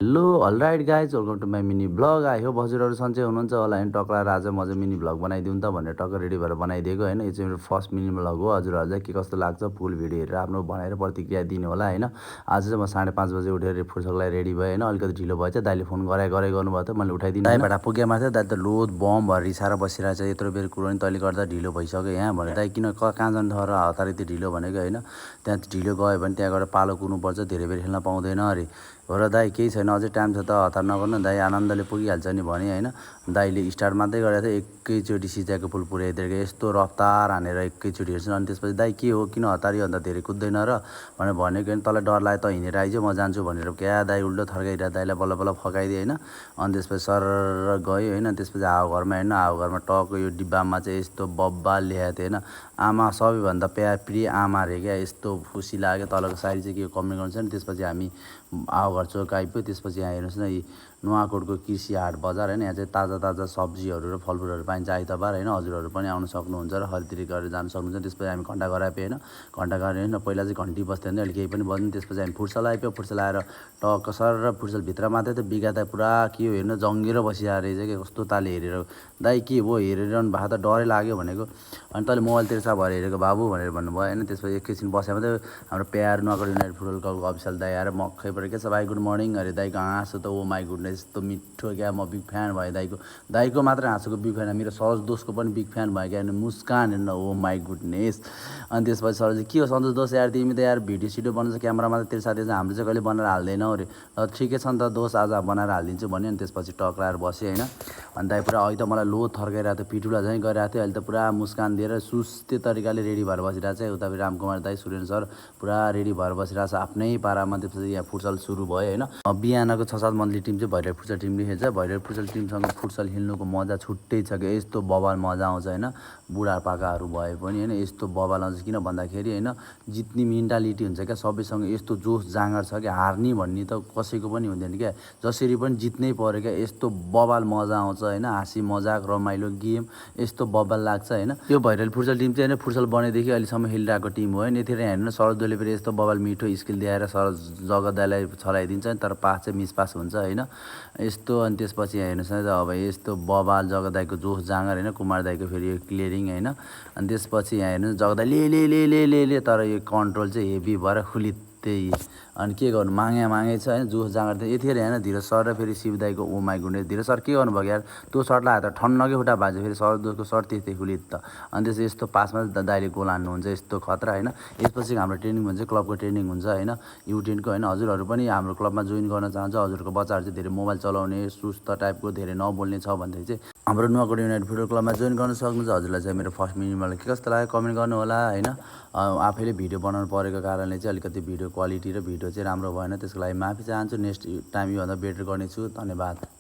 Hello alright guys welcome to my mini blog. I hope हजुरहरू सन्चै हुनुहुन्छ होला होइन। टक्ला आज म चाहिँ मिनी ब्लग बनाइदिउँ त भनेर टक्क रेडी भएर बनाइदिएको होइन। यो चाहिँ मेरो फर्स्ट मिनी ब्लग हो। हजुरहरू चाहिँ के कस्तो लाग्छ फुल भिडियो हेरेर आफ्नो बनाएर प्रतिक्रिया दिनु होला होइन। आज चाहिँ म 5:30 बजे उठेर फुर्सदलाई रेडी भएँ होइन। अलिकति ढिलो भएछ, दाइले फोन गराइ गर्नुभयो त मैले उठाइदिनु। दाइबाट पुगेमा थियो, दाइ त लोद बम भएर रिसाएर बसिरहेको छ। यत्रो बेर कुरो नि तैँले गर्दा ढिलो भइसक्यो यहाँ भने। दाइ किन कहाँ जानु थर हतार यति ढिलो भनेको होइन। त्यहाँ ढिलो गयो भने त्यहाँ गएर पालो कुर्नुपर्छ, धेरै बेर खेल्न पाउँदैन अरे हो र दाइ। केही छैन, अझै टाइम छ त, हतार नगर्नु दाइ, आनन्दले पुगिहाल्छ नि भने होइन। दाइले स्टार्ट मात्रै गरेको थियो, एकैचोटि सिजाको फुल पुऱ्याइदिएको यस्तो रफ्तार हानेर एकैचोटि हेर्छु। अनि त्यसपछि दाइ के हो किन हतारियो अन्त धेरै कुद्दैन र भनेर भनेको होइन। तँलाई डर लाग्यो त हिँडेर आइज म जान्छु भनेर क्या दाइ उल्टो थर्काइरहेको, दाइलाई बल्ल बल्ल फकाइदिएँ होइन। अनि त्यसपछि सर गयो होइन। त्यसपछि घरमा हेर्नु, घरमा टक्क यो डिब्बामा चाहिँ यस्तो बब्बा ल्याएको थियो होइन। आमा सबैभन्दा प्रिय आमा अरे क्या, यस्तो खुसी लाग्यो। तलको साइड चाहिँ के कमेन्ट गर्नु छ नि। त्यसपछि हामी घर चोक आइपुग्यो। त्यसपछि यहाँ हेर्नुहोस् न, यी नुवाकोटको कृषि हाट बजार होइन। यहाँ चाहिँ ताजा ताजा सब्जीहरू र फलफुलहरू पाइन्छ आइतबार होइन। हजुरहरू पनि आउनु सक्नुहुन्छ र खरिदारी गरेर जानु सक्नुहुन्छ। त्यसपछि हामी घन्टाघर आइपुग्यो होइन। घन्टाघर होइन, पहिला चाहिँ घन्टी बस्थ्यो भने अहिले केही पनि बज्दैन। त्यसपछि हामी फुर्सल आइपुग्यो। फुर्सल आएर टक्क सर र फुर्सलभित्र मात्रै त बिगा त पुरा के हो हेर्नु, जङ्गिएर बसिरहेको रहेछ क्या। कस्तो ताले हेरेर दाइ के भयो हेरिरहनु भएको त डरै लाग्यो भनेको। अनि तैँले मोबाइल तिर्सा भएर हेरेको बाबु भनेर भन्नुभयो होइन। त्यसपछि एकैछिन बसेमा चाहिँ हाम्रो प्यार नुवाकोट युनाइटेड फुटबल क्लबको अफिसियल दाइ आएर मक्खैबाट के छ भाइ गुड मर्निङ अरे। दाइको हाँसो त ओ माई गुडनेस यस्तो मिठो क्या। म बिग फ्यान भएँ दाइको मात्र हाँसोको बिग फ्यान, मेरो सरोज दोस्तको पनि बिग फ्यान भयो क्या। मुस्कान हेर्न ओ माई गुडनेस। अनि त्यसपछि सर चाहिँ के हो सन्तोष दोस्त यार, तिमी त यार भिडियो सिडियो बनाउँछ क्यामेरामा त तेरो साथी चाहिँ, हाम्रो चाहिँ कहिले बनाएर हाल्दैनौ अरे। ठिकै छ नि त दोस्त, आज बनाएर हालिदिन्छु भन्यो। अनि त्यसपछि टक्राएर बसेँ होइन। अनि दाइ पुरा अहिले त मलाई लो थर्काइरहेको थियो, पिटुला झैँ गरिरहेको थियो। अहिले त पुरा मुस्कान दिएर सुस्ते तरिकाले रेडी भएर बसिरहेको छ। उता रामकुमार दाइ, सुरेन सर पुरा रेडी भएर बसिरहेको छ आफ्नै पारामा। त्यसपछि यहाँ फुटसल सुरु भयो होइन। बिहानको 6-7 मन्थली टिम चाहिँ भैरव फुटसल टिमले खेल्छ। भैरव फुटसल टिमसँग फुटसल खेल्नुको मजा छुट्टै छ क्या। यस्तो बबाल मजा आउँछ होइन। बुढापाकाहरू भए पनि होइन, यस्तो बबाल आउँछ किन भन्दाखेरि होइन, जित्ने मेन्टालिटी हुन्छ क्या सबैसँग। यस्तो जोस जाँगर छ क्या, हार्ने भन्ने त कसैको पनि हुँदैन क्या। जसरी पनि जित्नै पऱ्यो क्या। यस्तो बबाल मजा आउँछ होइन। हाँसी मजाक रमाइलो गेम यस्तो बबाल लाग्छ होइन। यो भैरव फुटसल टिम चाहिँ होइन, फुटसल बनेदेखि अहिलेसम्म खेलिरहेको टिम हो होइन। यतिखेर हेर्नु सरज दोले फेरि यस्तो बबाल मिठो स्किल दिएर सरज जगत दाइलाई छलाइदिन्छ नि, तर पास चाहिँ मिसपास हुन्छ होइन यस्तो। अनि त्यसपछि यहाँ हेर्नुहोस् न अब यस्तो बबाल जगत दाइको जोस जाँगर होइन। कुमार दाइको फेरि यो क्लियरिङ होइन। अनि त्यसपछि यहाँ हेर्नु जगत दाइ ले तर यो कन्ट्रोल चाहिँ हेभी भएर खुलित्तै। अनि के गर्नु, मागै छ होइन, जोस जाँगर थियो। यतिखेर होइन धीरज सर र फेरि शिव दाइको ओ माई गुडनेस। धीरज सर के गर्नुभयो यार, त्यो सर्टलाई हात ठन्नकै खुट्टा भाँच्यो। फेरि सर दोषको सर्ट त्यस्तै खुलित्त। अनि त्यसपछि यस्तो पासमा दाइले गोल हान्नुहुन्छ यस्तो खतरा होइन। यसपछि हाम्रो ट्रेनिङ भन्छ, क्लबको ट्रेनिङ हुन्छ होइन, युटेनको होइन। हजुरहरू पनि हाम्रो क्लबमा जोइन गर्न चाहन्छ, हजुरको बच्चाहरू चाहिँ धेरै मोबाइल चलाउने सुस्त टाइपको धेरै नबोल्ने छ भनेदेखि चाहिँ हाम्रो नुवाकोट युनाइटेड फुटबल क्लबमा जोइन गर्न सक्नुहुन्छ। हजुरलाई चाहिँ मेरो फर्स्ट मिनिमल के कस्तो लाग्यो कमेन्ट गर्नु होला होइन। आफैले भिडियो बनाउनु परेको कारणले चाहिँ अलिकति भिडियो क्वालिटी र भिडियो चाहिँ राम्रो भएन, त्यसको लागि माफी चाहन्छु। नेक्स्ट टाइम योभन्दा बेटर गर्नेछु। धन्यवाद।